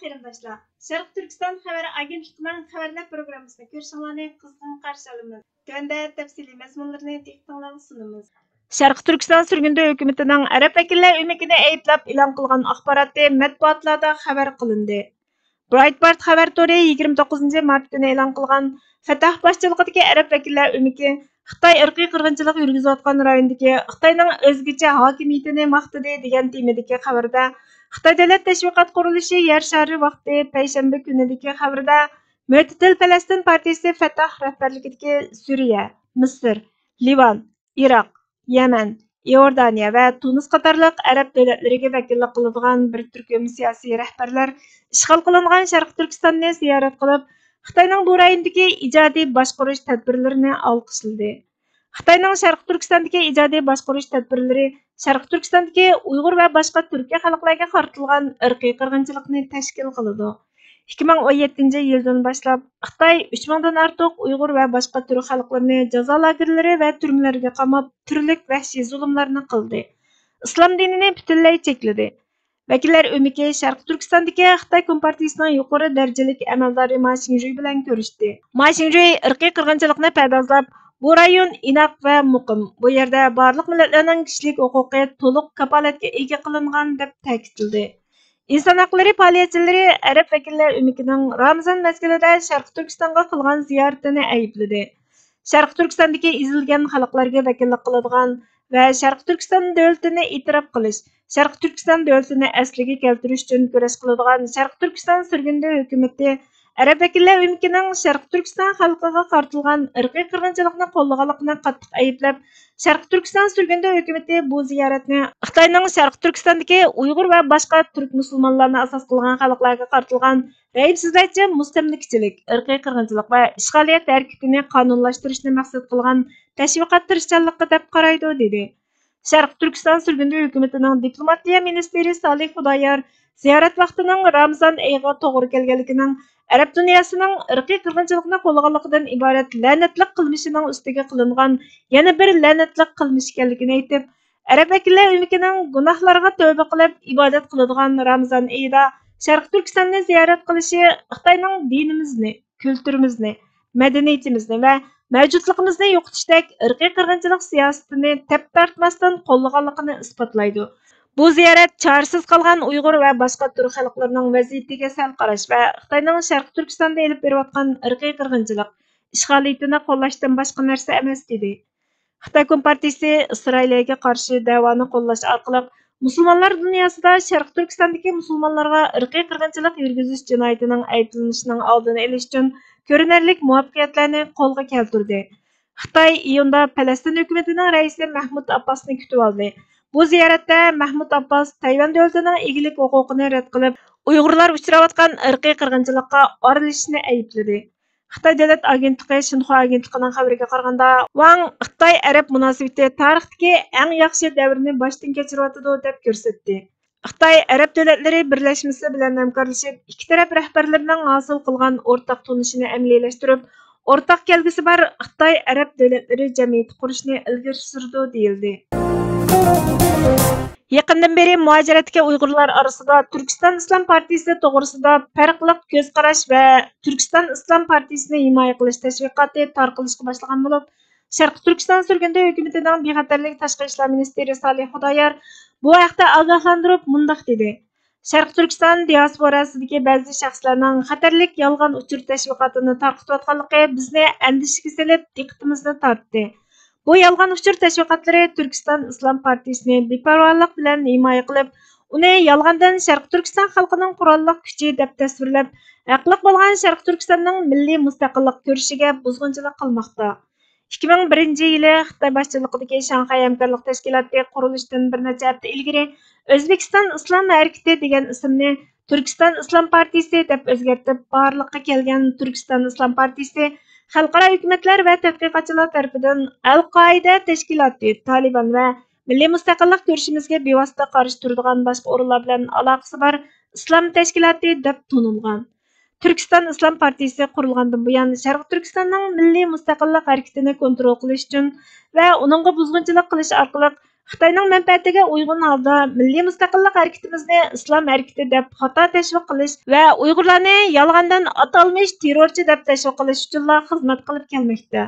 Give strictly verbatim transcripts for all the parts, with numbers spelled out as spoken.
قېرىنداشلار، شەرقىي تۈركىستان خەۋەر ئاگېنتلىقىنىڭ خەۋەرلەر پروگراممىسىنى كۆرۈشۈڭلارنى قىزغىن قارشى ئالىمىز. تۆۋەندە تەپسىلىي مەزمۇنلىرىنى دىققىتىڭلارغا سۇنىمىز. شەرقىي تۈركىستان سۈرگۈندە ھۆكۈمىتىنىڭ ئەرەب ۋەكىللەر ئۆمىكىنى ئەيىبلەپ ئېلان قىلغان ئاخباراتى مەتبۇئاتلاردا خەۋەر قىلىندى. برايتبارت خەۋەر تورى يىگىرمە توققۇزىنچى مارت كۈنى ئېلان قىلغان، فەتاھ باشچىلىقىدىكى ئەرەب ۋەكىللەر ئۆمىكى خىتاي ئىرقىي قىرغىنچىلىق يۈرگۈزۈۋاتقان رايوندىكى خىتاينىڭ ئۆزگىچە ھاكىمىيىتىنى ماختىدى دېگەن تېمىدىكى خەۋەردە، خىتاي دۆلەت تەشۋىقات قۇرۇلۇشى يەر شارى ۋاقتى پەيشەنبە كۈنىدىكى خەۋىرىدە، مۆتىدىل پەلەستىن پارتىيىسى فەتاھ رەھبەرلىكىدىكى سۈرىيە، مىسىر، لىۋان، ئىراق، يەمەن، ئىئوردانىيە ۋە تۇنىس قاتارلىق ئەرەب دۆلەتلىرىگە ۋەكىللىك قىلىدىغان بىر تۈركۈم سىياسىي رەھبەرلەر ئىشغال قىلىنغان شەرقىي تۈركىستاننى زىيارەت قىلىپ، خىتاينىڭ بۇ رايوندىكى ئىجادىي باشقۇرۇش تەدبىرلىرىنى ئالقىشلىدى. خىتاينىڭ شەرقىي تۈركىستاندىكى ئىجادىي باشقۇرۇش تەدبىرلىرى شەرقىي تۈركىستاندىكى ئۇيغۇر ۋە باشقا تۈركىي خەلقلەرگە قارىتىلغان ئىرقىي قىرغىنچىلىقنى تەشكىل قىلىدۇ. ئىككى مىڭ ئون يەتتىنچى يىلدىن باشلاپ، خىتاي ئۈچ مىڭدىن ئارتۇق ئۇيغۇر ۋە باشقا تۈرك خەلقلىرىنى جازا لاگېرلىرى ۋە تۈرمىلەرگە قاماپ، تۈرلۈك ۋەھشىي زۇلۇملارنى قىلدى. ئىسلام دىنىنى پۈتۈنلەي چەكلىدى. ۋەكىللەر ئۆمىكى شەرقىي تۈركىستاندىكى خىتاي كومپارتىيىسىنىڭ يۇقىرى دەرىجىلىك ئەمەلدارى ما شىڭجۈي بىلەن كۆرۈشتى. ما شىڭجۈي ئىرقىي قىرغىنچىلىقنى پەردازلاپ، بۇ رايون ئىناق ۋە مۇقىم، بۇ يەردە بارلىق مىللەتلەرنىڭ كىشىلىك ھوقۇقى تولۇق كاپالەتكە ئىگە قىلىنغان، دەپ تەكىتلىدى. ئىنسان ھەقلىرى پائالىيەتچىلىرى ئەرەب ۋەكىللەر ئۆمىكىنىڭ رامىزان مەزگىلىدە شەرقىي تۈركىستانغا قىلغان زىيارىتىنى ئەيىبلىدى. شەرقىي تۈركىستاندىكى ئېزىلگەن خەلقلەرگە ۋەكىللىك قىلىدىغان ۋە شەرقىي تۈركىستان دۆلىتىنى ئېتىراپ قىلىش، شەرقىي تۈركىستان دۆلىتىنى ئەسلىگە كەلتۈرۈش ئۈچۈن كۈرەش قىلىدىغان شەرقىي تۈركىستان سۈرگۈندە ھۆكۈمىتى ئەرەب ۋەكىللەر ئۆمىكىنىڭ شەرقىي تۈركىستان خەلقىگە قارىتىلغان ئىرقىي قىرغىنچىلىقنى قوللىغانلىقىنى قاتتىق ئەيىبلەپ، شەرقىي تۈركىستان سۈرگۈندە ھۆكۈمىتى بۇ زىيارەتنى خىتاينىڭ شەرقىي تۈركىستاندىكى ئۇيغۇر ۋە باشقا تۈرك مۇسۇلمانلارنى ئاساس قىلغان خەلقلەرگە قارىتىلغان رەھىمسىزلەرچە مۇستەملىكىچىلىك، ئىرقىي قىرغىنچىلىق ۋە ئىشغالىيەت ھەرىكىتىنى قانۇنلاشتۇرۇشنى مەقسەت قىلغان تەشۋىقات تىرىشچانلىقى دەپ قارايدۇ، دېدى. شەرقىي تۈركىستان سۈرگۈندە ھۆكۈمىتىنىڭ دىپلوماتىيە مىنىستىرى سالىھ خۇدايار زىيارەت ۋاقتىنىڭ رامىزان ئېيىغا توغرا كەلگەنلىكىنىڭ، ئەرەب دۇنياسىنىڭ ئىرقىي قىرغىنچىلىقنى قوللىغانلىقىدىن ئىبارەت لەنەتلىك قىلمىشىنىڭ ئۈستىگە قىلىنغان يەنە بىر لەنەتلىك قىلمىش ئىكەنلىكىنى ئېيتىپ، ئەرەب ۋەكىللەر ئۆمىكىنىڭ گۇناھلارغا تەۋبە قىلىپ ئىبادەت قىلىدىغان رامىزان ئېيىدا شەرقىي تۈركىستاننى زىيارەت قىلىشى خىتاينىڭ دىنىمىزنى، كۈلتۈرىمىزنى، مەدەنىيىتىمىزنى ۋە مەۋجۇتلۇقىمىزنى يوقىتىشتەك ئىرقىي قىرغىنچىلىق سىياسىتىنى تەپ تارتماستىن قوللىغانلىقىنى ئىسپاتلايدۇ. بۇ زىيارەت چارىسىز قالغان ئۇيغۇر ۋە باشقا تۈرك خەلقلىرىنىڭ ۋەزىيىتىگە سەل قاراش ۋە خىتاينىڭ شەرقىي تۈركىستاندا ئېلىپ بېرىۋاتقان ئىرقىي قىرغىنچىلىق ئىشغالىيىتىنى قوللاشتىن باشقا نەرسە ئەمەس، دېدى. خىتاي كومپارتىيىسى ئىسرائىلىيەگە قارشى دەۋانى قوللاش ئارقىلىق مۇسۇلمانلار دۇنياسىدا شەرقىي تۈركىستاندىكى مۇسۇلمانلارغا ئىرقىي قىرغىنچىلىق يۈرگۈزۈش جىنايىتىنىڭ ئەيىبلىنىشىنىڭ ئالدىنى ئېلىش ئۈچۈن كۆرۈنەرلىك مۇۋەپپەقىيەتلەرنى قولغا كەلتۈردى. خىتاي ئىيۇندا پەلەستىن ھۆكۈمىتىنىڭ رەئىسى مەھمۇد ئابباسنى كۈتۈۋالدى. بۇ زىيارەتتە مەھمۇد ئابباس تەيۋەن دۆلىتىنىڭ ئىگىلىك ھوقۇقىنى رەت قىلىپ، ئۇيغۇرلار ئۇچراۋاتقان ئىرقىي قىرغىنچىلىققا ئارىلىشىشنى ئەيىبلىدى. خىتاي دۆلەت ئاگېنتلىقى شىنخۇا ئاگېنتلىقىنىڭ خەۋىرىگە قارىغاندا، ۋاڭ خىتاي ئەرەب مۇناسىۋىتى تارىختىكى ئەڭ ياخشى دەۋرنى باشتىن كەچۈرۈۋاتىدۇ، دەپ كۆرسەتتى. خىتاي ئەرەب دۆلەتلىرى بىرلەشمىسى بىلەن ھەمكارلىشىپ، ئىككى تەرەپ رەھبەرلىرىنىڭ ھاسىل قىلغان ئورتاق تونۇشىنى ئەمەلىيلەشتۈرۈپ، ئورتاق كەلگۈسى بار خىتاي ئەرەب دۆلەتلىرى جەمئىيىتى قۇرۇشنى ئىلگىرى سۈرىدۇ، دېيىلدى. يېقىندىن بېرى مۇھاجىرەتتىكى ئۇيغۇرلار ئارىسىدا تۈركىستان ئىسلام پارتىيىسى توغرىسىدا پەرقلىق كۆز قاراش ۋە تۈركىستان ئىسلام پارتىيىسىنى ھىمايە قىلىش تەشۋىقاتى تارقىلىشقا باشلىغان بولۇپ، شەرقىي تۈركىستان سۈرگۈندە ھۆكۈمىتىنىڭ بىخەتەرلىك تاشقى ئىشلار مىنىستىرى سالىھ خۇدايار بۇ ھەقتە ئاگاھلاندۇرۇپ مۇنداق دېدى: شەرقىي تۈركىستان دىئاسپوراسىدىكى بەزى شەخسلەرنىڭ خەتەرلىك يالغان ئۇچۇر تەشۋىقاتىنى تارقىتىۋاتقانلىقى بىزنى ئەندىشىگە سېلىپ، دىققىتىمىزنى تارتتى. بۇ يالغان ئۇچۇر تەشۋىقاتلىرى تۈركىستان ئىسلام پارتىيىسىنى بىپەرۋالىق بىلەن ھىمايە قىلىپ، ئۇنى يالغاندىن شەرقىي تۈركىستان خەلقىنىڭ قوراللىق كۈچى دەپ تەسۋىرلەپ، ھەقلىق بولغان شەرقىي تۈركىستاننىڭ مىللىي مۇستەقىللىق كۈرىشىگە بۇزغۇنچىلىق قىلماقتا. ئىككى مىڭ بىرىنچى يىلى خىتاي باشچىلىقىدىكى شاڭخەي ھەمكارلىق تەشكىلاتى قۇرۇلۇشتىن بىر نەچچە ھەپتە ئىلگىرى ئۆزبېكىستان ئىسلام ھەرىكىتى دېگەن ئىسىمنى تۈركىستان ئىسلام پارتىيىسى دەپ ئۆزگەرتىپ، بارلىققا كەلگەن تۈركىستان ئىسلام پارتىيىسى خەلقئارا ھۆكۈمەتلەر ۋە تەتقىقاتچىلار تەرىپىدىن ئەل قائىدە تەشكىلاتى، تالىبان ۋە مىللىي مۇستەقىللىق كۈرىشىمىزگە بىۋاسىتە قارشى تۇرىدىغان باشقا ئورۇنلار بىلەن ئالاقىسى بار ئىسلام تەشكىلاتى دەپ تونۇلغان. تۈركىستان ئىسلام پارتىيىسى قۇرۇلغاندىن بۇيان، شەرقىي تۈركىستاننىڭ مىللىي مۇستەقىللىق ھەرىكىتىنى كونترول قىلىش ئۈچۈن ۋە ئۇنىڭغا بۇزغۇنچىلىق قىلىش ئارقىلىق خىتاينىڭ مەنپەئەتىگە ئۇيغۇن ھالدا مىللىي مۇستەقىللىق ھەرىكىتىمىزنى ئىسلام ھەرىكىتى دەپ خاتا تەشۋىق قىلىش ۋە ئۇيغۇرلارنى يالغاندىن ئاتالمىش تېررورچى دەپ تەشۋىق قىلىش ئۈچۈنلا خىزمەت قىلىپ كەلمەكتە.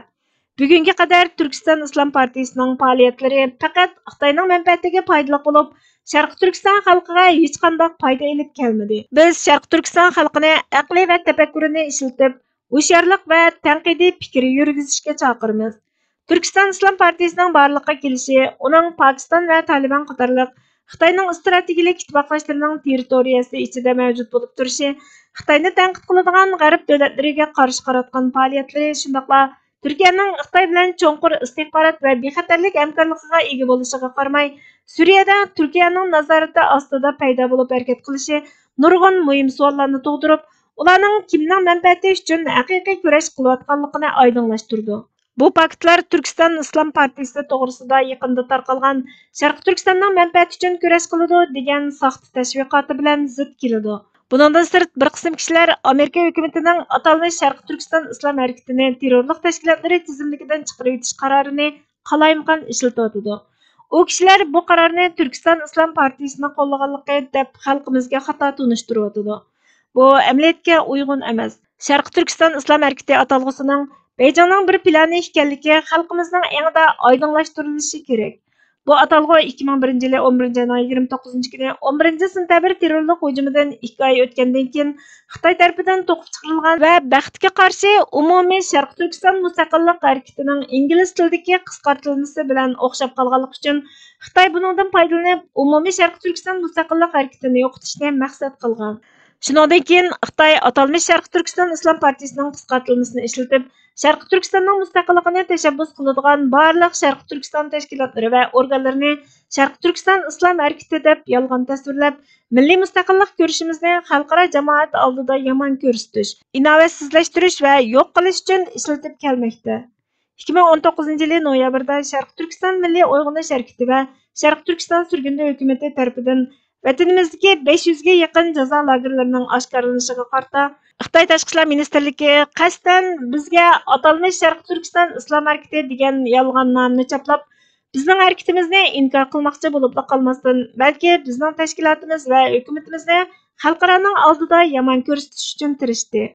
بۈگۈنگە قەدەر تۈركىستان ئىسلام پارتىيىسىنىڭ پائالىيەتلىرى پەقەت خىتاينىڭ مەنپەئەتىگە پايدىلىق بولۇپ، شەرقىي تۈركىستان خەلقىگە ھېچقانداق پايدا ئېلىپ كەلمىدى. بىز شەرقىي تۈركىستان خەلقىنى ئەقلى ۋە تەپەككۇرىنى ئىشلىتىپ، ھوشيارلىق ۋە تەنقىدىي پىكىر يۈرگۈزۈشكە چاقىرىمىز. تۈركىستان ئىسلام پارتىيىسىنىڭ بارلىققا كېلىشى ئۇنىڭ پاكىستان ۋە تالىبان قاتارلىق خىتاينىڭ ئىستراتېگىيەلىك ئىتتىپاقداشلىرىنىڭ تېررىتورىيەسى ئىچىدە مەۋجۇت بولۇپ تۇرۇشى، خىتاينى تەنقىد قىلىدىغان غەرب دۆلەتلىرىگە قارشى قاراتقان پائالىيەتلىرى، شۇنداقلا تۈركىيەنىڭ خىتاي بىلەن چوڭقۇر ئىستىخبارات ۋە بىخەتەرلىك ھەمكارلىقىغا ئىگە بولۇشىغا قارىماي، سۈرىيەدە تۈركىيەنىڭ نازارىتى ئاستىدا پەيدا بولۇپ ھەرىكەت قىلىشى نۇرغۇن مۇھىم سوئاللارنى تۇغدۇرۇپ، ئۇلارنىڭ كىمنىڭ مەنپەئەتى ئۈچۈن ھەقىقىي كۈرەش قىلىۋاتقانلىقىنى ئايدىڭلاشتۇرىدۇ. بۇ پاكىتلار تۈركىستان ئىسلام پارتىيىسى توغرىسىدا يېقىندا تارقالغان «شەرقىي تۈركىستاننىڭ مەنپەئەتى ئۈچۈن كۈرەش قىلىدۇ» دېگەن ساختا تەشۋىقاتى بىلەن زىت كېلىدۇ. بۇنىڭدىن سىرت، بىر قىسىم كىشىلەر ئامېرىكا ھۆكۈمىتىنىڭ ئاتالمىش شەرقىي تۈركىستان ئىسلام ھەرىكىتىنى تېررورلۇق تەشكىلاتلىرى تىزىملىكىدىن چىقىرىۋېتىش قارارىنى قالايمىقان ئىشلىتىۋاتىدۇ. ئۇ كىشىلەر بۇ قارارنى تۈركىستان ئىسلام پارتىيىسىنىڭ قوللىغانلىقى دەپ خەلقىمىزگە خاتا تونۇشتۇرۇۋاتىدۇ. بۇ ئەمەلىيەتكە ئۇيغۇن ئەمەس. شەرقىي تۈركىستان ئىسلام ھەرىكىتى ئاتالغۇسىنىڭ بېيجىڭنىڭ بىر پىلانى ئىكەنلىكى خەلقىمىزنىڭ ئېڭىدا ئايدىڭلاشتۇرۇلۇشى كېرەك. بۇ ئاتالغۇ ئىككى مىڭ بىرىنچى يىلى ئون بىرىنچى ئاينىڭ يىگىرمە توققۇزىنچى كۈنى ئون بىرىنچى سېنتەبىر تېررورلۇق ھۇجۇمىدىن ئىككى ئاي ئۆتكەندىن كېيىن خىتاي تەرىپىدىن توقۇپ چىقىرىلغان ۋە بەختكە قارشى ئومۇمىي شەرقىي تۈركىستان مۇستەقىللىق ھەرىكىتىنىڭ ئىنگلىز تىلىدىكى قىسقارتىلمىسى بىلەن ئوخشاپ قالغانلىقى ئۈچۈن، خىتاي بۇنىڭدىن پايدىلىنىپ، ئومۇمىي شەرقىي تۈركىستان مۇستەقىللىق ھەرىكىتىنى يوقىتىشنى مەقسەت قىلغان. شۇنىڭدىن كېيىن خىتاي ئاتالمىش شەرقىي تۈركىستان ئىسلام پارتىيىسىنىڭ قىسقارتىلمىسىنى ئىشلىتىپ، شەرقىي تۈركىستاننىڭ مۇستەقىللىقىنى تەشەببۇس قىلىدىغان بارلىق شەرقىي تۈركىستان تەشكىلاتلىرى ۋە ئورگانلىرىنى شەرقىي تۈركىستان ئىسلام ھەرىكىتى دەپ يالغان تەسۋىرلەپ، مىللىي مۇستەقىللىق كۈرىشىمىزنى خەلقئارا جامائەت ئالدىدا يامان كۆرسىتىش، ئىناۋەتسىزلەشتۈرۈش ۋە يوق قىلىش ئۈچۈن ئىشلىتىپ كەلمەكتە. ئىككى مىڭ ئون توققۇزىنچى يىلى نويابىردا شەرقىي تۈركىستان مىللىي ئويغىنىش ھەرىكىتى ۋە شەرقىي تۈركىستان سۈرگۈندە ھۆكۈمىتى تەرىپىدىن ۋەتىنىمىزدىكى بەش يۈزگە يېقىن جازا لاگېرلىرىنىڭ ئاشكارىلىنىشىغا قارىتا، خىتاي تاشقى ئىشلار مىنىستىرلىكى قەستەن بىزگە ئاتالمىش شەرقىي تۈركىستان ئىسلام ھەرىكىتى دېگەن يالغان نامنى چاپلاپ، بىزنىڭ ھەرىكىتىمىزنى ئىنكار قىلماقچى بولۇپلا قالماستىن، بەلكى بىزنىڭ تەشكىلاتىمىز ۋە ھۆكۈمىتىمىزنى خەلقئارانىڭ ئالدىدا يامان كۆرسىتىش ئۈچۈن تىرىشتى.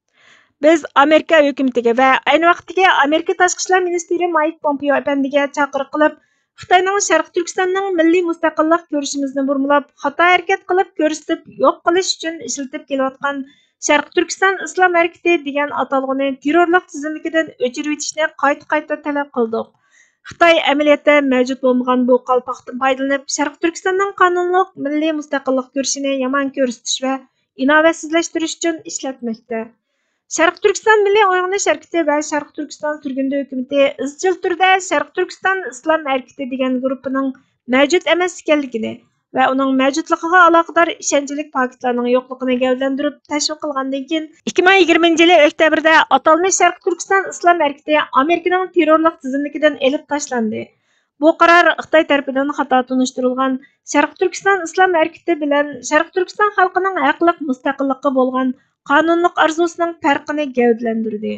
بىز ئامېرىكا ھۆكۈمىتىگە ۋە ئەينى ۋاقىتتىكى ئامېرىكا تاشقى ئىشلار مىنىستىرى مايك پومپېئو ئەپەندىگە چاقىرىق قىلىپ، خىتاينىڭ شەرقىي تۈركىستاننىڭ مىللىي مۇستەقىللىق كۈرىشىمىزنى بۇرمىلاپ، خاتا ھەرىكەت قىلىپ كۆرسىتىپ يوق قىلىش ئۈچۈن ئىشلىتىپ كېلىۋاتقان شەرقىي تۈركىستان ئىسلام ھەرىكىتى دېگەن ئاتالغۇنى تېررورلۇق تىزىملىكىدىن ئۆچۈرۈۋېتىشنى قايتا-قايتا تەلەپ قىلدۇق. خىتاي ئەمەلىيەتتە مەۋجۇت بولمىغان بۇ قالپاقتىن پايدىلىنىپ، شەرقىي تۈركىستاننىڭ قانۇنلۇق مىللىي مۇستەقىللىق كۈرىشىنى يامان كۆرسىتىش ۋە ئىناۋەتسىزلەشتۈرۈش ئۈچۈن ئىشلەتمەكتە. شەرقىي تۈركىستان مىللىي ئويغىنىش ھەرىكىتى ۋە شەرقىي تۈركىستان سۈرگۈندە ھۆكۈمىتى ئىزچىل تۈردە شەرقىي تۈركىستان ئىسلام ھەرىكىتى دېگەن گۇرۇپپىنىڭ مەۋجۇت ئەمەس ئىكەنلىكىنى ۋە ئۇنىڭ مەۋجۇتلۇقىغا ئالاقىدار ئىشەنچلىك پاكىتلارنىڭ يوقلۇقىنى گەۋدىلەندۈرۈپ تەشۋىق قىلغاندىن كېيىن، ئىككى مىڭ يىگىرمىنچى يىلى ئۆكتەبىردە ئاتالمىش شەرقىي تۈركىستان ئىسلام ھەرىكىتى ئامېرىكىنىڭ تېررورلۇق تىزىملىكىدىن ئېلىپ تاشلاندى. بۇ قارار خىتاي تەرىپىدىن خاتا تونۇشتۇرۇلغان شەرقىي تۈركىستان ئىسلام ھەرىكىتى بىلەن شەرقىي تۈركىستان خەلقىنىڭ ھەقلىق مۇستەقىللىققا بولغان قانۇنلۇق ئارزۇسىنىڭ پەرقىنى گەۋدىلەندۈردى.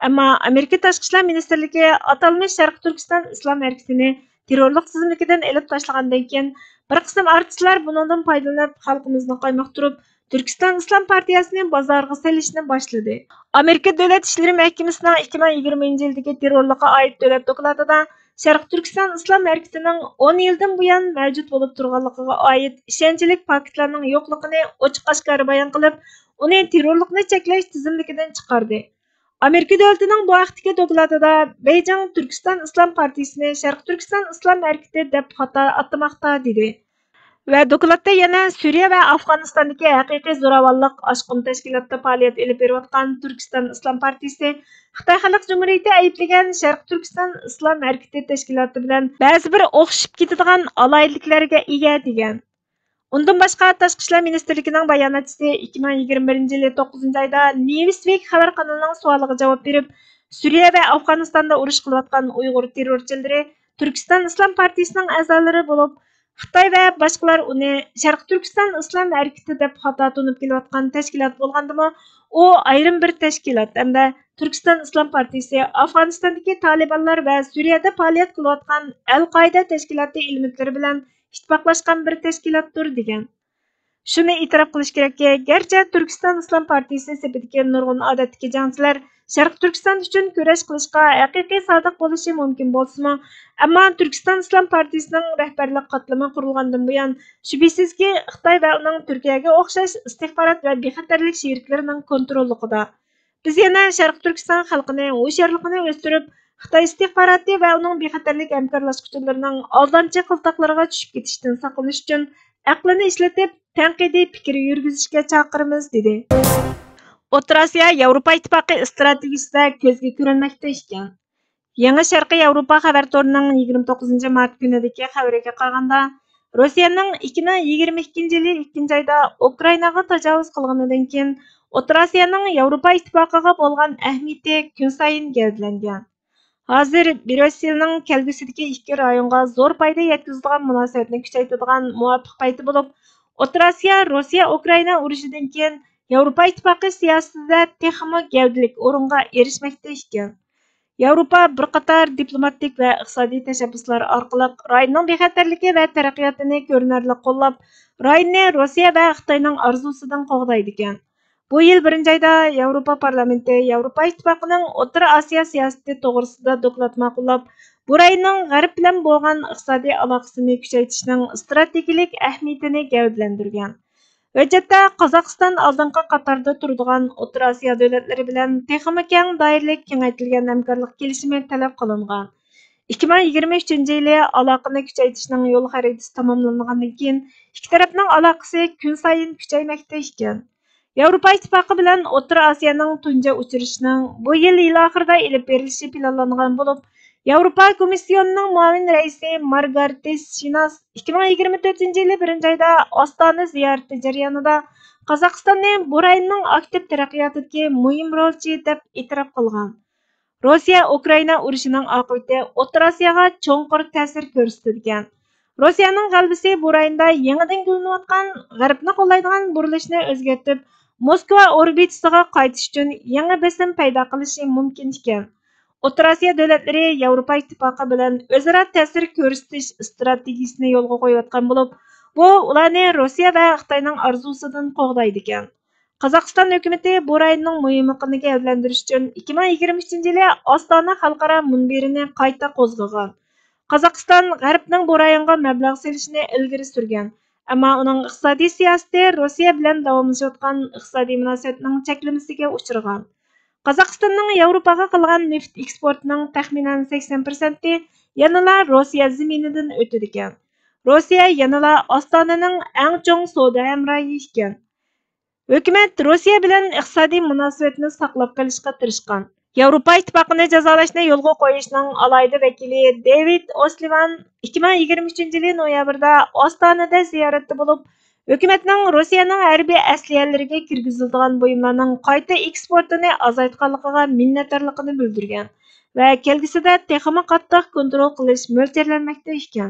ئەمما ئامېرىكا تاشقى ئىشلار مىنىستىرلىكى ئاتالمىش شەرقىي تۈركىستان ئىسلام ھەرىكىتىنى تېررورلۇق تىزىملىكىدىن ئېلىپ تاشلىغاندىن كېيىن، بىر قىسىم ئارتىسلار بۇنىڭدىن پايدىلىنىپ، خەلقىمىزنى قايمۇقتۇرۇپ، تۈركىستان ئىسلام پارتىيەسىنى بازارغا سېلىشنى باشلىدى. ئامېرىكا دۆلەت ئىشلىرى مەھكىمىسىنىڭ ئىككى مىڭ يىگىرمىنچى يىلدىكى تېررورلۇققا ئائىت دۆلەت دوكلاتىدا شەرقىي تۈركىستان ئىسلام ھەرىكىتىنىڭ ئون يىلدىن بۇيان مەۋجۇت بولۇپ تۇرغانلىقىغا ئائىت ئىشەنچلىك پاكىتلارنىڭ يوقلۇقىنى ئوچۇق-ئاشكارا بايان قىلىپ، ئۇنى تېررورلۇقنى چەكلەش تىزىملىكىدىن چىقاردى. ئامېرىكا دۆلىتىنىڭ بۇ ھەقتىكى دوكلاتىدا بېيجىڭ تۈركىستان ئىسلام پارتىيىسىنى شەرقىي تۈركىستان ئىسلام ھەرىكىتى دەپ خاتا ئاتىماقتا، دېدى. ۋە دوكلاتتا يەنە سۈرىيە ۋە ئافغانىستاندىكى ھەقىقىي زوراۋانلىق ئاشقۇن تەشكىلاتتا پائالىيەت ئېلىپ بېرىۋاتقان تۈركىستان ئىسلام پارتىيىسى خىتاي خەلق جۇمھۇرىيىتى ئەيىبلىگەن شەرقىي تۈركىستان ئىسلام ھەرىكىتى تەشكىلاتى بىلەن بەزى بىر ئوخشىشىپ كېتىدىغان ئالاھىدىلىكلەرگە ئىگە، دېگەن. ئۇندىن باشقا، تاشقى ئىشلار مىنىستىرلىكىنىڭ باياناتچىسى ئىككى مىڭ يىگىرمە بىرىنچى يىلى توققۇزىنچى ئايدا نيۇسۋىك خەۋەر قانىلىنىڭ سوئالىغا جاۋاب بېرىپ، سۈرىيە ۋە ئافغانىستاندا ئۇرۇش قىلىۋاتقان ئۇيغۇر تېررورچىلىرى تۈركىستان ئىسلام پارتىيىسىنىڭ ئەزالىرى بولۇپ، خىتاي ۋە باشقىلار ئۇنى شەرقىي تۈركىستان ئىسلام ھەرىكىتى دەپ خاتا تونۇپ كېلىۋاتقان تەشكىلات بولغاندىمۇ، ئۇ ئايرىم بىر تەشكىلات ھەمدە تۈركىستان ئىسلام پارتىيىسى ئافغانىستاندىكى تالىبانلار ۋە سۈرىيەدە پائالىيەت قىلىۋاتقان ئەل قائىدە تەشكىلاتى ئېلېمېنتلىرى بىلەن ئىتتىپاقلاشقان بىر تەشكىلاتتۇر، دېگەن. شۇنى ئېتىراپ قىلىش كېرەككى، گەرچە تۈركىستان ئىسلام پارتىيىسى سېپىدىكى نۇرغۇن ئادەتتىكى جەڭچىلەر شەرقىي تۈركىستان ئۈچۈن كۈرەش قىلىشقا ھەقىقىي سادىق بولۇشى مۇمكىن بولسىمۇ، ئەمما تۈركىستان ئىسلام پارتىيىسىنىڭ رەھبەرلىك قاتلىمى قۇرۇلغاندىن بۇيان، شۈبھىسىزكى، خىتاي ۋە ئۇنىڭ تۈركىيەگە ئوخشاش ئىستىخبارات ۋە بىخەتەرلىك شېرىكلىرىنىڭ كونتروللۇقىدا. بىز يەنە شەرقىي تۈركىستان خەلقىنى ھوشيارلىقىنى ئۆستۈرۈپ، خىتاي ئىستىخباراتى ۋە ئۇنىڭ بىخەتەرلىك ھەمكارلاشقۇچىلىرىنىڭ ئالدامچى قىلتاقلىرىغا چۈشۈپ كېتىشتىن ساقلىنىش ئۈچۈن ئەقلىنى ئىشلىتىپ، تەنقىدىي پىكىر يۈرگۈزۈشكە چاقىرىمىز، دېدى. ئوتتۇرا ئاسىيا ياۋروپا ئىتتىپاقى ئىستراتېگىيىسىدە كۆزگە كۆرۈنمەكتە ئىكەن. يېڭى شەرقىي ياۋروپا خەۋەر تورىنىڭ يىگىرمە توققۇزىنچى مارت كۈنىدىكى خەۋىرىگە قارىغاندا، روسىيەنىڭ ئىككى مىڭ يىگىرمە ئىككىنچى يىلى ئىككىنچى ئايدا ئۇكرائىناغا تاجاۋۇز قىلغىنىدىن كېيىن، ئوتتۇرا ئاسىيانىڭ ياۋروپا ئىتتىپاقىغا بولغان ئەھمىيىتى كۈنسايىن گەۋدىلەنگەن. ھازىر بىريۇسسېلنىڭ كەلگۈسىدىكى ئىككى رايونغا زور پايدا يەتكۈزىدىغان مۇناسىۋەتنى كۈچەيتىدىغان مۇۋاپىق پەيتى بولۇپ، ئوتتۇرا ئاسىيا روسىيە ئۇكرائىنا ئۇرۇشىدىن كېيىن ياۋروپا ئىتتىپاقى سىياسىتىدە تېخىمۇ گەۋدىلىك ئورۇنغا ئېرىشمەكتە ئىكەن. ياۋروپا بىر قاتار دىپلوماتىك ۋە ئىقتىسادىي تەشەببۇسلار ئارقىلىق رايوننىڭ بىخەتەرلىكى ۋە تەرەققىياتىنى كۆرۈنەرلىك قوللاپ، رايوننى روسىيە ۋە خىتاينىڭ ئارزۇسىدىن قوغدايدىكەن. بۇ يىل بىرىنچى ئايدا ياۋروپا پارلامېنتى ياۋروپا ئىتتىپاقىنىڭ ئوتتۇرا ئاسىيا سىياسىتى توغرىسىدا دوكلات ماقۇللاپ، بۇ رايوننىڭ غەرب بىلەن بولغان ئىقتىسادىي ئالاقىسىنى كۈچەيتىشنىڭ ئىستراتېگىيىلىك ئەھمىيىتىنى گەۋدىلەندۈرگەن. ھۆججەتتە قازاقىستان ئالدىنقى قاتاردا تۇرىدىغان ئوتتۇرا ئاسىيا دۆلەتلىرى بىلەن تېخىمۇ كەڭ دائىرىلىك كېڭەيتىلگەن ھەمكارلىق كېلىشىمى تەلەپ قىلىنغان. ئىككى مىڭ يىگىرمە ئۈچىنچى يىلى ئالاقىنى كۈچەيتىشنىڭ يول خەرىتىسى تاماملانغاندىن كېيىن، ئىككى تەرەپنىڭ ئالاقىسى كۈنسايىن كۈچەيمەكتە ئىكەن. ياۋروپا ئىتتىپاقى بىلەن ئوتتۇرا ئاسىيانىڭ تۇنجى ئۇچرىشىشىنىڭ بۇ يىل يىل ئاخىرىدا ئېلىپ بېرىلىشى پىلانلانغان بولۇپ، ياۋروپا كومىسسىيونىنىڭ مۇئاۋىن رەئىسى مارگارىتىس شىناس ئىككى مىڭ يىگىرمە تۆتىنچى يىلى بىرىنچى ئايدا ئاستانە زىيارىتى جەريانىدا قازاقىستاننى بۇ رايوننىڭ ئاكتىپ تەرەققىياتىدىكى مۇھىم رولچى دەپ ئېتىراپ قىلغان. روسىيە ئۇكرائىنا ئۇرۇشىنىڭ ئاقىۋىتى ئوتتۇرا ئاسىياغا چوڭقۇر تەسىر كۆرسىتىدىكەن. روسىيەنىڭ غەلىبىسى بۇ رايوندا يېڭىدىن گۈللىنىۋاتقان غەربنى قوللايدىغان بۇرۇلۇشنى ئۆزگەرتىپ، موسكۋا ئوربىتىسىغا قايتىش ئۈچۈن يېڭى بېسىم پەيدا قىلىشى مۇمكىن ئىكەن. ئوتتۇرا ئاسىيا دۆلەتلىرى ياۋروپا ئىتتىپاقى بىلەن ئۆزئارا تەسىر كۆرسىتىش ئىستراتېگىيىسىنى يولغا قويۇۋاتقان بولۇپ، بۇ ئۇلارنى روسىيە ۋە خىتاينىڭ ئارزۇسىدىن قوغدايدىكەن. قازاقىستان ھۆكۈمىتى بۇ رايوننىڭ مۇھىملىقىنى گەۋدىلەندۈرۈش ئۈچۈن ئىككى مىڭ يىگىرمە ئۈچىنچى يىلى ئاستانە خەلقئارا مۇنبىرىنى قايتا قوزغىغان. قازاقىستان غەربنىڭ بۇ رايونغا مەبلەغ سېلىشىنى ئىلگىرى سۈرگەن، ئەمما ئۇنىڭ ئىقتىسادىي سىياسىتى روسىيە بىلەن داۋاملىشىۋاتقان ئىقتىسادىي مۇناسىۋەتنىڭ چەكلىمىسىگە ئۇچرىغان. قازاقىستاننىڭ ياۋروپاغا قىلغان نېفىت ئېكسپورتىنىڭ تەخمىنەن سەكسەن پىرسەنتى يەنىلا روسىيە زېمىنىدىن ئۆتىدىكەن. روسىيە يەنىلا ئاستانىنىڭ ئەڭ چوڭ سودا ھەمراھى ئىكەن. ھۆكۈمەت روسىيە بىلەن ئىقتىسادىي مۇناسىۋەتنى ساقلاپ قېلىشقا تىرىشقان. ياۋروپا ئىتتىپاقىنى جازالاشنى يولغا قويۇشنىڭ ئالاھىدە ۋەكىلى دېۋىد ئوسلىۋان ئىككى مىڭ يىگىرمە ئۈچىنچى يىلى نويابىردا ئاستانىدە زىيارەتتە بولۇپ، ھۆكۈمەتنىڭ روسىيەنىڭ ھەربىي ئەسلىھەلىرىگە كىرگۈزۈلىدىغان بۇيۇملارنىڭ قايتا ئېكسپورتىنى ئازايتقانلىقىغا مىننەتدارلىقىنى بىلدۈرگەن ۋە كەلگۈسىدە تېخىمۇ قاتتىق كونترول قىلىش مۆلچەرلەنمەكتە ئىكەن.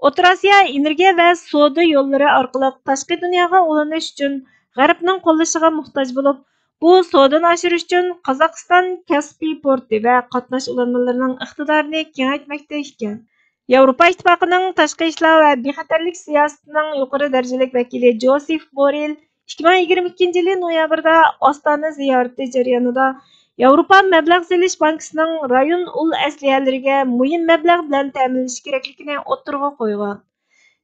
ئوتتۇرا ئاسىيا ئېنېرگىيە ۋە سودا يوللىرى ئارقىلىق تاشقى دۇنياغا ئۇلىنىش ئۈچۈن غەربنىڭ قوللىشىغا موھتاج بولۇپ، بۇ سودىنى ئاشۇرۇش ئۈچۈن قازاقىستان كاسپىي پورتى ۋە قاتناش ئۇلانمىلىرىنىڭ ئىقتىدارىنى كېڭەيتمەكتە ئىكەن. ياۋروپا ئىتتىپاقىنىڭ تاشقى ئىشلار ۋە بىخەتەرلىك سىياسىتىنىڭ يۇقىرى دەرىجىلىك ۋەكىلى جوسېف بورېل ئىككى مىڭ يىگىرمە ئىككىنچى يىلى نويابىردا ئاستانە زىيارىتى جەريانىدا ياۋروپا مەبلەغ سېلىش بانكىسىنىڭ رايون ئۇل ئەسلىھەلىرىگە مۇھىم مەبلەغ بىلەن تەمىنلىشى كېرەكلىكىنى ئوتتۇرىغا قويغان.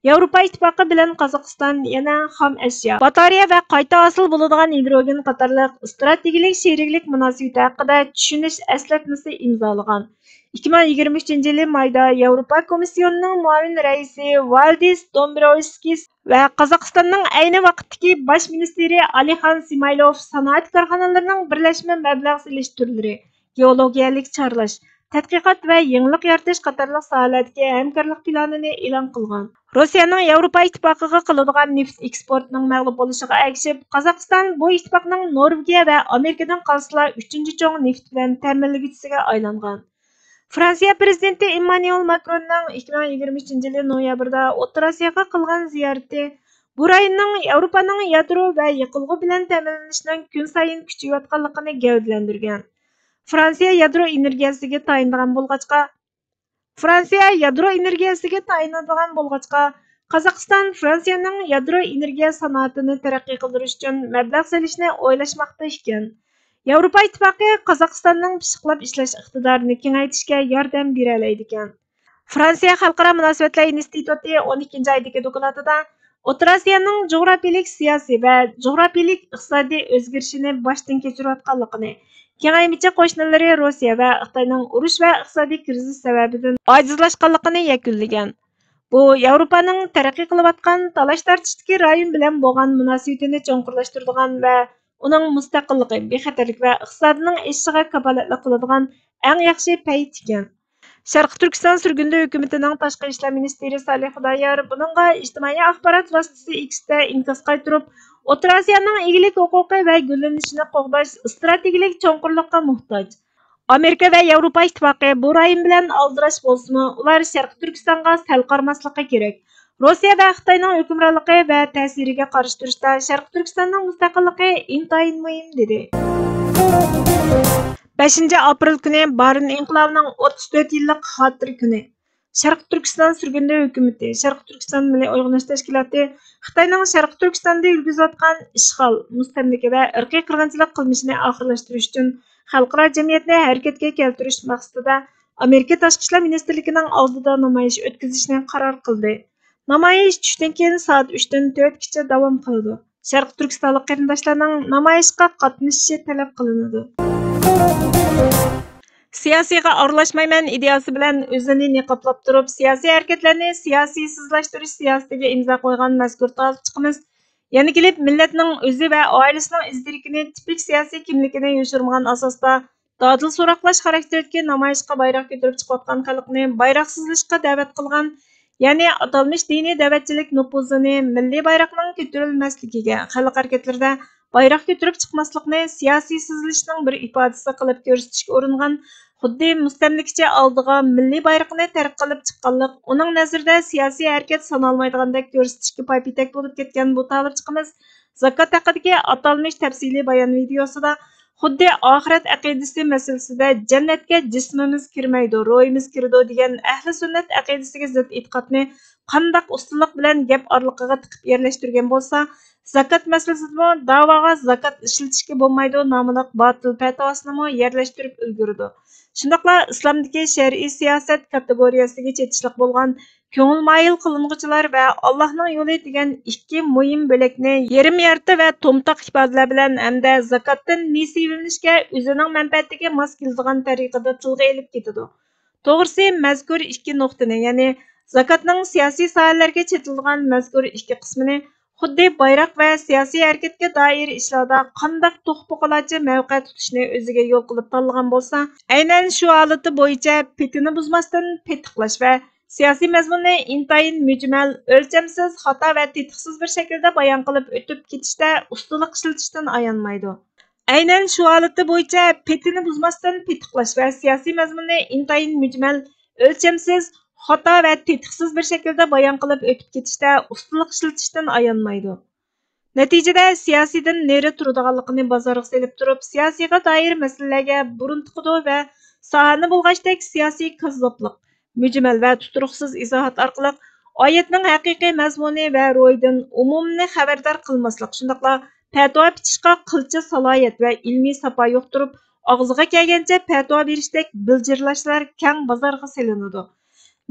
ياۋروپا ئىتتىپاقى بىلەن قازاقىستان يەنە خام ئەشيا، باتارېيە ۋە قايتا ھاسىل بولىدىغان ھىدروگېن قاتارلىق ئىستراتېگىيىلىك شېرىكلىك مۇناسىۋىتى ھەققىدە چۈشىنىش ئەسلەتمىسى ئىمزالىغان. ئىككى مىڭ يىگىرمە ئۈچىنچى يىلى مايدا ياۋروپا كومىسسىيونىنىڭ مۇئاۋىن رەئىسى ۋالدىس دومبروۋسكىس ۋە قازاقىستاننىڭ ئەينى ۋاقىتتىكى باش مىنىستىرى ئالىخان سىمايلوف سانائەت كارخانىلىرىنىڭ بىرلەشمە مەبلەغ سېلىش تۈرلىرى، گېئولوگىيەلىك چارلاش، تەتقىقات ۋە يېڭىلىق يارىتىش قاتارلىق ساھەلەردىكى ھەمكارلىق پىلانىنى ئېلان قىلغان. روسىيەنىڭ ياۋروپا ئىتتىپاقىغا قىلىدىغان نېفىت ئېكسپورتىنىڭ مەغلۇپ بولۇشىغا ئەگىشىپ، قازاقىستان بۇ ئىتتىپاقنىڭ نورۋېگىيە ۋە ئامېرىكىدىن قالسىلا ئۈچىنچى چوڭ نېفىت بىلەن تەمىنلىگۈچىسىگە ئايلانغان. فرانسىيە پىرېزىدېنتى ئېممانۇئېل ماكروننىڭ ئىككى مىڭ يىگىرمە ئۈچىنچى يىلى نويابىردا ئوتتۇرا ئاسىياغا قىلغان زىيارىتى بۇ رايوننىڭ ياۋروپانىڭ يادرو ۋە يېقىلغۇ بىلەن تەمىنلىنىشىنىڭ كۈنسايىن كۈچىيىۋاتقانلىقىنى گەۋدىلەندۈرگەن. فرانسىيە يادرو ئېنېرگىيەسىگە تايىنىدىغان بولغاچقا، فرانسىيە يادرو ئېنېرگىيەسىگە تايىنىدىغان بولغاچقا، قازاقىستان فرانسىيەنىڭ يادرو ئېنېرگىيە سانائىتىنى تەرەققىي قىلدۇرۇش ئۈچۈن مەبلەغ سېلىشنى ئويلاشماقتا ئىكەن. ياۋروپا ئىتتىپاقى قازاقىستاننىڭ پىششىقلاپ ئىشلەش ئىقتىدارىنى كېڭەيتىشكە ياردەم بېرەلەيدىكەن. فرانسىيە خەلقئارا مۇناسىۋەتلەر ئىنستىتۇتى ئون ئىككىنچى ئايدىكى دوكلاتىدا ئوتتۇرا ئاسىيانىڭ جۇغراپىيىلىك سىياسىي ۋە جۇغراپىيىلىك ئىقتىسادىي ئۆزگىرىشىنى باشتىن كەچۈرۈۋاتقانلىقىنى، كېڭەيمىچە قوشنىلىرى روسىيە ۋە خىتاينىڭ ئۇرۇش ۋە ئىقتىسادىي كىرىزىس سەۋەبىدىن ئاجىزلاشقانلىقىنى يەكۈنلىگەن. بۇ ياۋروپانىڭ تەرەققىي قىلىۋاتقان تالاش-تارتىشتىكى رايون بىلەن بولغان مۇناسىۋىتىنى چوڭقۇرلاشتۇرىدىغان ۋە ئۇنىڭ مۇستەقىللىقى، بىخەتەرلىك ۋە ئىقتىسادىنىڭ ئېشىشىغا كاپالەتلىك قىلىدىغان ئەڭ ياخشى پەيت ئىكەن. شەرقىي تۈركىستان سۈرگۈندە ھۆكۈمىتىنىڭ تاشقى ئىشلار مىنىستىرى سالىھ خۇدايار بۇنىڭغا ئىجتىمائىي ئاخبارات ۋاسىتىسى ئېكستا ئىنكاس قايتۇرۇپ، ئوتتۇرا ئاسىيانىڭ ئىگىلىك ھوقۇقى ۋە گۈللىنىشىنى قوغداش ئىستراتېگىيەلىك چوڭقۇرلۇققا موھتاج. ئامېرىكا ۋە ياۋروپا ئىتتىپاقى بۇ رايون بىلەن ئالدىراش بولسىمۇ، ئۇلار شەرقىي تۈركىستانغا سەل قارىماسلىقى كېرەك. روسىيە ۋە خىتاينىڭ ھۆكۈمرانلىقى ۋە تەسىرىگە قارشى تۇرۇشتا شەرقىي تۈركىستاننىڭ مۇستەقىللىقى ئىنتايىن مۇھىم، دېدى. بەشىنچى ئاپرېل كۈنى بارىن ئىنقىلابىنىڭ ئوتتۇز تۆت يىللىق خاتىرە كۈنى. شەرقىي تۈركىستان سۈرگۈندە ھۆكۈمىتى، شەرقىي تۈركىستان مىللىي ئويغىنىش تەشكىلاتى خىتاينىڭ شەرقىي تۈركىستاندا يۈرگۈزۈۋاتقان ئىشغال، مۇستەملىكە ۋە ئىرقىي قىرغىنچىلىق قىلمىشىنى ئاخىرلاشتۇرۇش ئۈچۈن خەلقئارا جەمئىيەتنى ھەرىكەتكە كەلتۈرۈش مەقسىتىدە ئامېرىكا تاشقى ئىشلار مىنىستىرلىكىنىڭ ئالدىدا نامايىش ئۆتكۈزۈشنى قارار قىلدى. نامايىش چۈشتىن كېيىن سائەت ئۈچتىن تۆتكىچە داۋام قىلىدۇ. شەرقىي تۈركىستانلىق قېرىنداشلارنىڭ نامايىشقا قاتنىشىشى تەلەپ قىلىنىدۇ. سىياسىيغا ئارىلاشمايمەن ئىدىيەسى بىلەن ئۆزىنى نىقابلاپ تۇرۇپ، سىياسىي ھەرىكەتلەرنى سىياسىيسىزلاشتۇرۇش سىياسىتىگە ئىمزا قويغان مەزكۇر تالىپچىقىمىز يەنە كېلىپ مىللەتنىڭ ئۆزى ۋە ئائىلىسىنىڭ ئىز-دېرىكىنى، تىپىك سىياسىي كىملىكىنى يوشۇرمىغان ئاساستا دادىل سوراقلاش خاراكتېرىدىكى نامايىشقا بايراق كۆتۈرۈپ چىقىۋاتقان خەلقنى بايراقسىزلىشىشقا دەۋەت قىلغان، يەنى ئاتالمىش دىنىي دەۋەتچىلىك نوپۇزىنى مىللىي بايراقنىڭ كۆتۈرۈلمەسلىكىگە، خەلق ھەرىكەتلىرىدە بايراق كۆتۈرۈپ چىقماسلىقنى سىياسىيسىزلىشىشنىڭ بىر ئىپادىسى قىلىپ كۆرسىتىشكە ئۇرۇنغان، خۇددى مۇستەملىكىچى ئالدىغا مىللىي بايرىقىنى تەرك قىلىپ چىققانلىق، ئۇنىڭ نەزىرىدە سىياسىي ھەرىكەت سانالمايدىغاندەك كۆرسىتىشكە پايپېتەك بولۇپ كەتكەن بۇ تالىپچىقىمىز زاكات ھەققىدىكى ئاتالمىش تەپسىلىي بايان ۋىدېئوسىدا خۇددى ئاخىرەت ئەقىدىسى مەسىلىسىدە جەننەتكە جىسمىمىز كىرمەيدۇ، روھىمىز كىرىدۇ دېگەن ئەھلى سۈننەت ئەقىدىسىگە زىت ئېتىقادنى قانداق ئۇستىلىق بىلەن گەپ ئارىلىقىغا تىقىپ يەرلەشتۈرگەن بولسا، زاكات مەسىلىسىدىمۇ داۋاغا زاكات ئىشلىتىشكە بولمايدۇ ناملىق باتىل پەتىۋاسىنىمۇ يەرلەشتۈرۈپ ئۈلگۈرىدۇ. شۇنداقلا ئىسلامدىكى شەرئىي سىياسەت كاتېگورىيەسىگە چېتىشلىق بولغان كۆڭۈل مايىل قىلىنغۇچىلار ۋە ئاللاھنىڭ يولى دېگەن ئىككى مۇھىم بۆلەكنى يېرىم يارتى ۋە تومتاق ئىپادىلەر بىلەن ھەمدە زاكاتتىن نېسىۋىلىنىشكە ئۆزىنىڭ مەنپەئەتىگە ماس كېلىدىغان تەرىقىدە تىلغا ئېلىپ كېتىدۇ. توغرىسى، مەزكۇر ئىككى نۇقتىنى، يەنى زاكاتنىڭ سىياسىي ساھەلەرگە چېتىلىدىغان مەزكۇر ئىككى قىسمىنى خۇددى بايراق ۋە سىياسىي ھەرىكەتكە دائىر ئىشلاردا قانداق توخۇ-پوقىلاچە مەۋقە تۇتۇشنى ئۆزىگە يول قىلىپ تاللىغان بولسا، ئەينەن شۇ ھالىتى بويىچە پېتىنى بۇزماستىن پېتىقلاش ۋە سىياسىي مەزمۇننى ئىنتايىن مۈجمەل، ئۆلچەمسىز، خاتا ۋە تېتىقسىز بىر شەكىلدە بايان قىلىپ ئۆتۈپ كېتىشتە ئۇستىلىق ئىشلىتىشتىن ئايانمايدۇ. ئەينەن شۇ ھالىتى بويىچە پېتىنى بۇزماستىن پېتىقلاش ۋە سىياسىي مەزمۇننى ئىنتايىن مۈجمەل، ئۆلچەمسىز، خاتا ۋە تېتىقسىز بىر شەكىلدە بايان قىلىپ ئۆتۈپ كېتىشتە ئۇستىلىق ئىشلىتىشتىن ئايانمايدۇ. نەتىجىدە سىياسىيدىن نېرى تۇرىدىغانلىقىنى بازارغا سېلىپ تۇرۇپ، سىياسىيغا دائىر مەسىلىلەرگە بۇرۇن تىقىدۇ ۋە ساھەنى بۇلغاشتەك سىياسىي كاززاپلىق، مۈجمەل ۋە تۇتۇرۇقسىز ئىزاھات ئارقىلىق ئايەتنىڭ ھەقىقىي مەزمۇنى ۋە روھىدىن ئومۇمنى خەۋەردار قىلماسلىق، شۇنداقلا پەتىۋا پېتىشقا قىلچە سالاھىيەت ۋە ئىلمىي ساپا يوقتۇرۇپ، ئاغزىغا كەلگەنچە پەتىۋا بېرىشتەك بىلجىرلاشلار كەڭ بازارغا سېلىنىدۇ.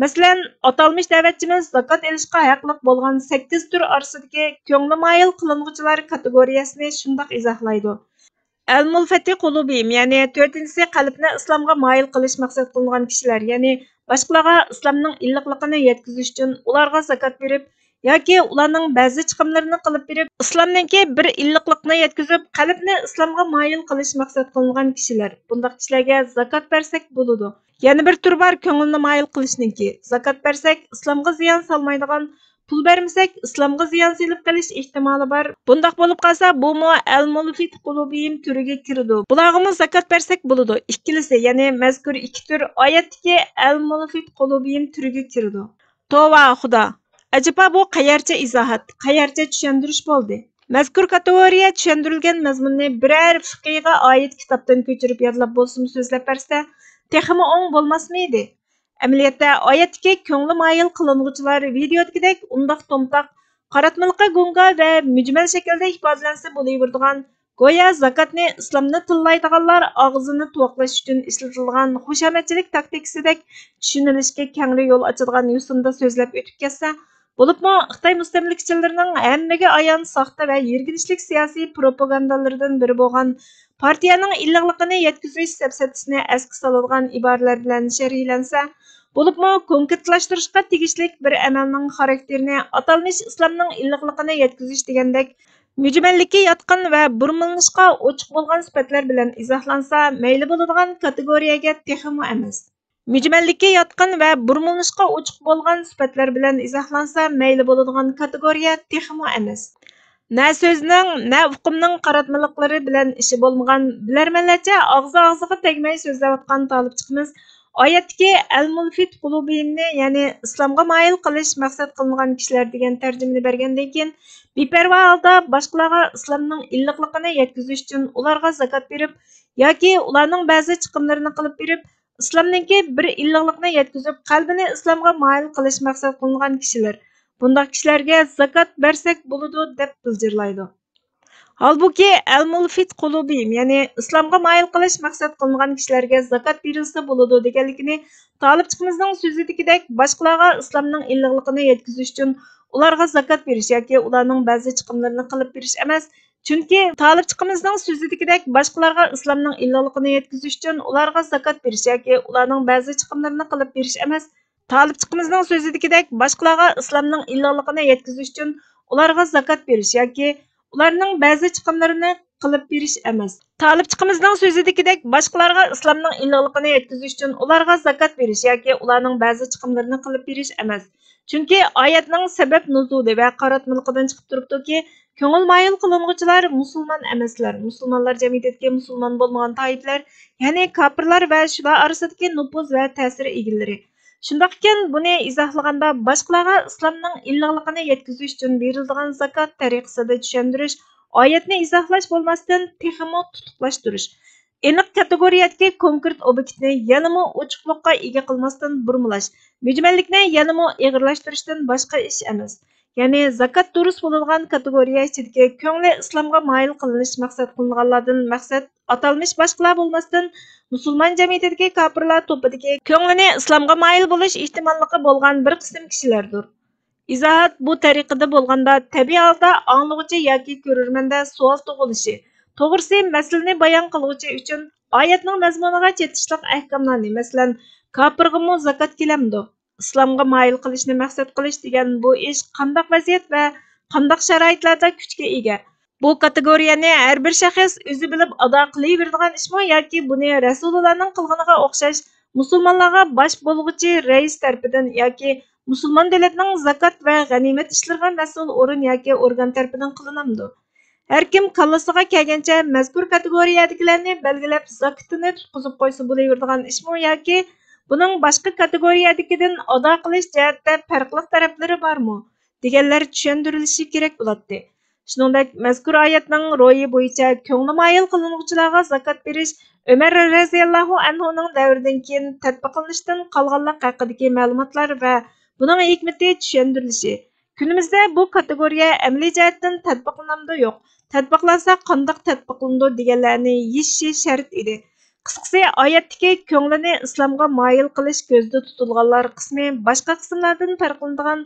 مەسىلەن، ئاتالمىش دەۋەتچىمىز زاكات ئېلىشقا ھەقلىق بولغان سەككىز تۈر ئارىسىدىكى كۆڭلى مايىل قىلىنغۇچىلار كاتېگورىيەسىنى شۇنداق ئىزاھلايدۇ: ئەلمۇلفەتى قۇلۇبىھىم، يەنى تۆتىنچىسى قەلبنى ئىسلامغا مايىل قىلىش مەقسەت قىلىنغان كىشىلەر، يەنى باشقىلارغا ئىسلامنىڭ ئىللىقلىقىنى يەتكۈزۈش ئۈچۈن ئۇلارغا زاكات بېرىپ ياكى ئۇلارنىڭ بەزى چىقىملىرىنى قىلىپ بېرىپ، ئىسلامنىڭكى بىر ئىللىقلىقنى يەتكۈزۈپ، قەلبنى ئىسلامغا مايىل قىلىش مەقسەت قىلىنغان كىشىلەر. بۇنداق كىشىلەرگە زاكات بەرسەك بولىدۇ. يەنە بىر تۈر بار كۆڭۈلنى مايىل قىلىشنىڭكى. زاكات بەرسەك ئىسلامغا زىيان سالمايدىغان، پۇل بەرمىسەك ئىسلامغا زىيان سېلىپ قېلىش ئېھتىمالى بار. بۇنداق بولۇپ قالسا، بۇمۇ ئەلمۇلفىت قۇلۇبىھىم تۈرىگە كىرىدۇ. بۇلارغىمۇ زاكات بەرسەك بولىدۇ. ئىككىلىسى، يەنى مەزكۇر ئىككى تۈر ئايەتتىكى ئەلمۇلفىت قۇلۇبىھىم تۈرىگە كىرىدۇ. توۋا، خۇدا! ئەجەبا بۇ قەيەرچە ئىزاھات، قەيەرچە چۈشەندۈرۈش بولدى؟ مەزكۇر كاتېگورىيە چۈشەندۈرۈلگەن مەزمۇننى بىرەر فىقىھقا ئائىت كىتابتىن كۆچۈرۈپ يادلاپ بولسىمۇ سۆزلەپ بەرسە، تېخىمۇ ئوڭ بولماسمىدى؟ ئەمەلىيەتتە، ئايەتتىكى كۆڭلى مايىل قىلىنغۇچىلار ۋىدېئودىكىدەك ئۇنداق تومتاق، قاراتمىلىقى گۇڭگا ۋە مۈجمەل شەكىلدە ئىپادىلەنسە بولۇۋېرىدىغان، گويا زاكاتنى، ئىسلامنى تىللايدىغانلار ئاغزىنى تۇۋاقلاش ئۈچۈن ئىشلىتىلىدىغان خۇشامەتچىلىك تاكتىكىسىدەك چۈشىنىلىشكە كەڭرى يول ئاچىدىغان يوسۇندا سۆزلەپ ئۆتۈپ كەتسە، بولۇپمۇ خىتاي مۇستەملىكىچىلىرىنىڭ ھەممىگە ئايان ساختا ۋە يىرگىنچلىك سىياسىي پروپاگاندالىرىدىن بىرى بولغان پارتىيەنىڭ ئىللىقلىقىنى يەتكۈزۈش سەپسەتىسىنى ئەسكە سالىدىغان ئىبارىلەر بىلەن شەرھلەنسە، بولۇپمۇ كونكرېتلاشتۇرۇشقا تېگىشلىك بىر ئەمەلنىڭ خاراكتېرىنى ئاتالمىش ئىسلامنىڭ ئىللىقلىقىنى يەتكۈزۈش دېگەندەك مۈجمەللىككە ياتقىن ۋە بۇرمىلىنىشقا ئوچۇق بولغان سۈپەتلەر بىلەن ئىزاھلانسا مەيلى بولىدىغان كاتېگورىيەگە تېخىمۇ ئەمەس. مۈجمەللىككە ياتقىن ۋە بۇرمىلىنىشقا ئوچۇق بولغان سۈپەتلەر بىلەن ئىزاھلانسا مەيلى بولىدىغان كاتېگورىيە تېخىمۇ ئەمەس. نە سۆزنىڭ، نە ئۇقۇمنىڭ قاراتمىلىقلىرى بىلەن ئىشى بولمىغان، بىلەرمەنلەرچە ئاغزى ئاغزىغا تەگمەي سۆزلەۋاتقان تالىپچىقىمىز ئايەتتىكى ئەلمۇلفىت قۇلۇبىھىمنى، يەنى ئىسلامغا مايىل قىلىش مەقسەت قىلىنغان كىشىلەر دېگەن تەرجىمىنى بەرگەندىن كېيىن، بىپەرۋا ھالدا باشقىلارغا ئىسلامنىڭ ئىللىقلىقىنى يەتكۈزۈش ئۈچۈن ئۇلارغا زاكات بېرىپ ياكى ئۇلارنىڭ بەزى چىقىملىرىنى قىلىپ بېرىپ، ئىسلامنىڭكى بىر ئىللىقلىقنى يەتكۈزۈپ، قەلبىنى ئىسلامغا مايىل قىلىش مەقسەت قىلىنغان كىشىلەر، بۇنداق كىشىلەرگە زاكات بەرسەك بولىدۇ، دەپ غىلجىرلايدۇ. ھالبۇكى، ئەلمۇلفىت قۇلۇبىم، يەنى ئىسلامغا مايىل قىلىش مەقسەت قىلىنغان كىشىلەرگە زاكات بېرىلسە بولىدۇ دېگەنلىكىنى تالىپچىقىمىزنىڭ سۆزىدىكىدەك باشقىلارغا ئىسلامنىڭ ئىللىقلىقىنى يەتكۈزۈش ئۈچۈن ئۇلارغا زاكات بېرىش ياكى ئۇلارنىڭ بەزى چىقىملىرىنى قىلىپ بېرىش ئەمەس، چۈنكى تالىپچىقىمىزنىڭ سۆزىدىكىدەك باشقىلارغا ئىسلامنىڭ ئىللىقلىقىنى يەتكۈزۈش ئۈچۈن ئۇلارغا زاكات بېرىش ياكى ئۇلارنىڭ بەزى چىقىملىرىنى قىلىپ بېرىش ئەمەس، تالىپچىقىمىزنىڭ سۆزىدىكىدەك باشقىلارغا ئىسلامنىڭ ئىللىقلىقىنى يەتكۈزۈش ئۈچۈن ئۇلارغا زاكات بېرىش ياكى ئۇلارنىڭ بەزى چىقىملىرىنى قىلىپ بېرىش ئەمەس. تالىپچىقىمىزنىڭ سۆزىدىكىدەك باشقىلارغا ئىسلامنىڭ ئىللىقلىقىنى يەتكۈزۈش ئۈچۈن ئۇلارغا زاكات بېرىش ياكى ئۇلارنىڭ بەزى چىقىملىرىنى قىلىپ بېرىش ئەمەس. چۈنكى ئايەتنىڭ سەۋەب نۇزۇلى ۋە قاراتمىلىقىدىن چىقىپ تۇرۇپتۇكى، كۆڭۈل مايىل قىلىنغۇچىلار مۇسۇلمان ئەمەسلەر، مۇسۇلمانلار جەمئىيىتىدىكى مۇسۇلمان بولمىغان تائىپىلەر، يەنى كاپىرلار ۋە شۇلار ئارىسىدىكى نوپۇز ۋە تەسىر ئىگىلىرى. شۇنداقكەن، بۇنى ئىزاھلىغاندا باشقىلارغا ئىسلامنىڭ ئىللىقلىقىنى يەتكۈزۈش ئۈچۈن بېرىلىدىغان زاكات تەرىقىسىدە چۈشەندۈرۈش، ئايەتنى ئىزاھلاش بولماستىن، تېخىمۇ تۇتۇقلاشتۇرۇش، ئېنىق كاتېگورىيەدىكى كونكرېت ئوبيېكتنى يەنىمۇ ئوچۇقلۇققا ئىگە قىلماستىن بۇرمىلاش، مۈجمەللىكنى يەنىمۇ ئېغىرلاشتۇرۇشتىن باشقا ئىش ئەمەس. يەنى زاكات دۇرۇس بولىدىغان كاتېگورىيە ئىچىدىكى كۆڭلى ئىسلامغا مايىل قىلىنىش مەقسەت قىلىنغانلاردىن مەقسەت ئاتالمىش باشقىلار بولماستىن، مۇسۇلمان جەمئىيىتىدىكى كاپىرلار توپىدىكى كۆڭلىنى ئىسلامغا مايىل بولۇش ئېھتىماللىقى بولغان بىر قىسىم كىشىلەردۇر. ئىزاھات بۇ تەرىقىدە بولغاندا، تەبىئىي ھالدا ئاڭلىغۇچى ياكى كۆرۈرمەندە سوئال تۇغۇلۇشى، توغرىسى، مەسىلىنى بايان قىلغۇچى ئۈچۈن ئايەتنىڭ مەزمۇنىغا چېتىشلىق ئەھكاملارنى، مەسىلەن، كاپىرغىمۇ زاكات كېلەمدۇ؟ ئىسلامغا مايىل قىلىشنى مەقسەت قىلىش دېگەن بۇ ئىش قانداق ۋەزىيەت ۋە قانداق شارائىتلاردا كۈچكە ئىگە؟ بۇ كاتېگورىيەنى ھەر بىر شەخس ئۆزى بىلىپ ئادا قىلىۋېرىدىغان ئىشمۇ ياكى بۇنى رەسۇلۇللانىڭ قىلغىنىغا ئوخشاش مۇسۇلمانلارغا باش بولغۇچى رەئىس تەرىپىدىن ياكى مۇسۇلمان دۆلەتنىڭ زاكات ۋە غەنىيمەت ئىشلىرىغا مەسئۇل ئورۇن ياكى ئورگان تەرىپىدىن قىلىنامدۇ؟ ھەركىم كاللىسىغا كەلگەنچە مەزكۇر كاتېگورىيەدىكىلەرنى بەلگىلەپ زاكىتىنى تۇتقۇزۇپ قويسا بولۇۋېرىدىغان ئىشمۇ ياكى بۇنىڭ باشقا كاتېگورىيەدىكىدىن ئادا قىلىش جەھەتتە پەرقلىق تەرەپلىرى بارمۇ؟ دېگەنلەر چۈشەندۈرۈلۈشى كېرەك بولاتتى. شۇنىڭدەك مەزكۇر ئايەتنىڭ روھى بويىچە كۆڭلى مايىل قىلىنغۇچىلارغا زاكات بېرىش ئۆمەر رەزىياللاھۇ ئەنھۇنىڭ دەۋرىدىن كېيىن تەتبىقلىنىشتىن قالغانلىق ھەققىدىكى مەلۇماتلار ۋە بۇنىڭ ھېكمىتى چۈشەندۈرۈلۈشى، كۈنىمىزدە بۇ كاتېگورىيە ئەمەلىي جەھەتتىن تەتبىقلىنامدۇ يوق، تەتبىقلانسا قانداق تەتبىقلىنىدۇ دېگەنلەرنى يېشىشى شەرت ئىدى. قىسقىسى، ئايەتتىكى كۆڭلىنى ئىسلامغا مايىل قىلىش كۆزدە تۇتۇلغانلار قىسمى باشقا قىسىملاردىن پەرقلىنىدىغان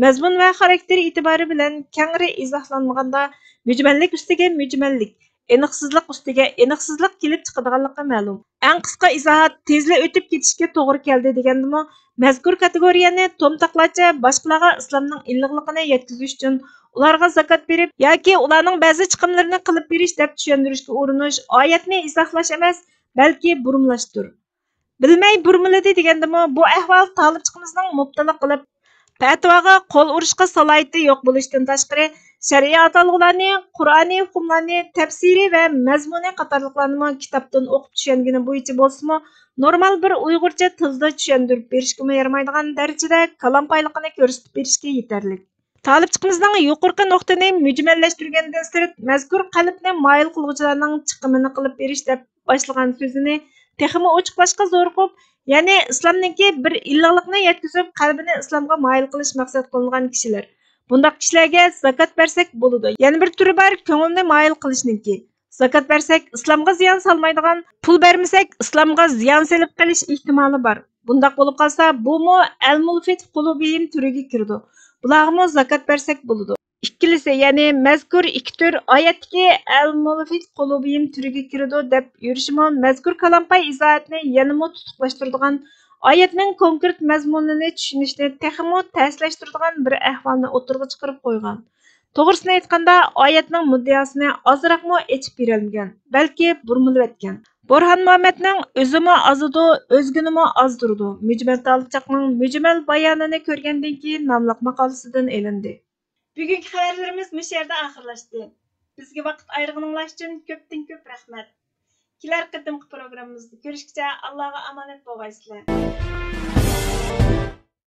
مەزمۇن ۋە خاراكتېر ئېتىبارى بىلەن كەڭرى ئىزاھلانمىغاندا، مۈجمەللىك ئۈستىگە مۈجمەللىك، ئېنىقسىزلىق ئۈستىگە ئېنىقسىزلىق كېلىپ چىقىدىغانلىقى مەلۇم. ئەڭ قىسقا ئىزاھات تېزلا ئۆتۈپ كېتىشكە توغرا كەلدى دېگەندىمۇ، مەزكۇر كاتېگورىيەنى تومتاقلارچە باشقىلارغا ئىسلامنىڭ ئىللىقلىقىنى يەتكۈزۈش ئۈچۈن ئۇلارغا زاكات بېرىپ ياكى ئۇلارنىڭ بەزى چىقىملىرىنى قىلىپ بېرىش دەپ چۈشەندۈرۈشكە ئۇرۇنۇش ئايەتنى ئىزاھلاش ئەمەس، بەلكى بۇرمىلاشتۇر. بىلمەي بۇرمىلىدى دېگەندىمۇ، بۇ ئەھۋال تالىپچىقىمىزنىڭ مۇپتىلا قىلىپ، پەتىۋاغا قول ئۇرۇشقا سالاھىيىتى يوق بولۇشتىن تاشقىرى، شەرئىي ئاتالغۇلارنى، قۇرئانىي ھۆكۈملارنى، تەپسىرى ۋە مەزمۇنى قاتارلىقلارنىمۇ كىتابتىن ئوقۇپ چۈشەنگىنى بويىچە بولسىمۇ، نورمال بىر ئۇيغۇرچە تىلدا چۈشەندۈرۈپ بېرىشكىمۇ يارىمايدىغان دەرىجىدە كالامپايلىقىنى كۆرسىتىپ بېرىشكە يېتەرلىك. تالىپچىقىمىزنىڭ يۇقىرىقى نۇقتىنى مۈجمەللەشتۈرگەندىن سىرت، مەزكۇر قەلبنى مايىل قىلغۇچىلارنىڭ چىقىمىنى قىلىپ بېرىش دەپ باشلىغان سۆزىنى تېخىمۇ ئوچۇقلاشقا زورۇقۇپ، يەنى ئىسلامنىڭكى بىر ئىللىقلىقنى يەتكۈزۈپ، قەلبىنى ئىسلامغا مايىل قىلىش مەقسەت قىلىنغان كىشىلەر. بۇنداق كىشىلەرگە زاكات بەرسەك بولىدۇ. يەنە بىر تۈرى بار، كۆڭۈلنى مايىل قىلىشنىڭكى. زاكات بەرسەك ئىسلامغا زىيان سالمايدىغان، پۇل بەرمىسەك ئىسلامغا زىيان سېلىپ قېلىش ئېھتىمالى بار. بۇنداق بولۇپ قالسا، بۇمۇ ئەل مۇلفىت قۇلۇبىھىم تۈرىگە كىرىدۇ. بۇلارغىمۇ زاكات بەرسەك بولىدۇ. ئىككىلىسى، يەنى مەزكۇر ئىككى تۈر ئايەتتىكى ئەل مۇلفىت قۇلۇبىھىم تۈرىگە كىرىدۇ دەپ يۈرۈشىمۇ مەزكۇر كالامقاي ئىزاھاتنى يەنىمۇ تۇتۇقلاشتۇرىدىغان، ئايەتنىڭ كونكرېت مەزمۇنىنى چۈشىنىشنى تېخىمۇ تەسلەشتۈرىدىغان بىر ئەھۋالنى ئوتتۇرىغا چىقىرىپ قويغان. توغرىسىنى ئېيتقاندا، ئايەتنىڭ مۇددىئاسىنى ئازراقمۇ ئېچىپ بېرەلمىگەن، بەلكى بۇرمىلىۋەتكەن. بورھان مۇھەممەدنىڭ ئۆزىمۇ ئازىدۇ، ئۆزگىنىمۇ ئازدۇرىدۇ، مۈجمەل تالىپچاقنىڭ مۈجمەل بايانىنى كۆرگەندىن كېيىن ناملىق ماقالىسىدىن ئېلىندى. بۈگۈنكى خەۋەرلىرىمىز مۇشۇ يەردە ئاخىرلاشتى. بىزگە ۋاقىت ئايرىغىنىڭلار ئۈچۈن كۆپتىن كۆپ رەھمەت. كېلەر قېتىمقى پروگراممىمىزدا كۆرۈشكىچە ئاللاغا ئامانەت بولغايسىلەر.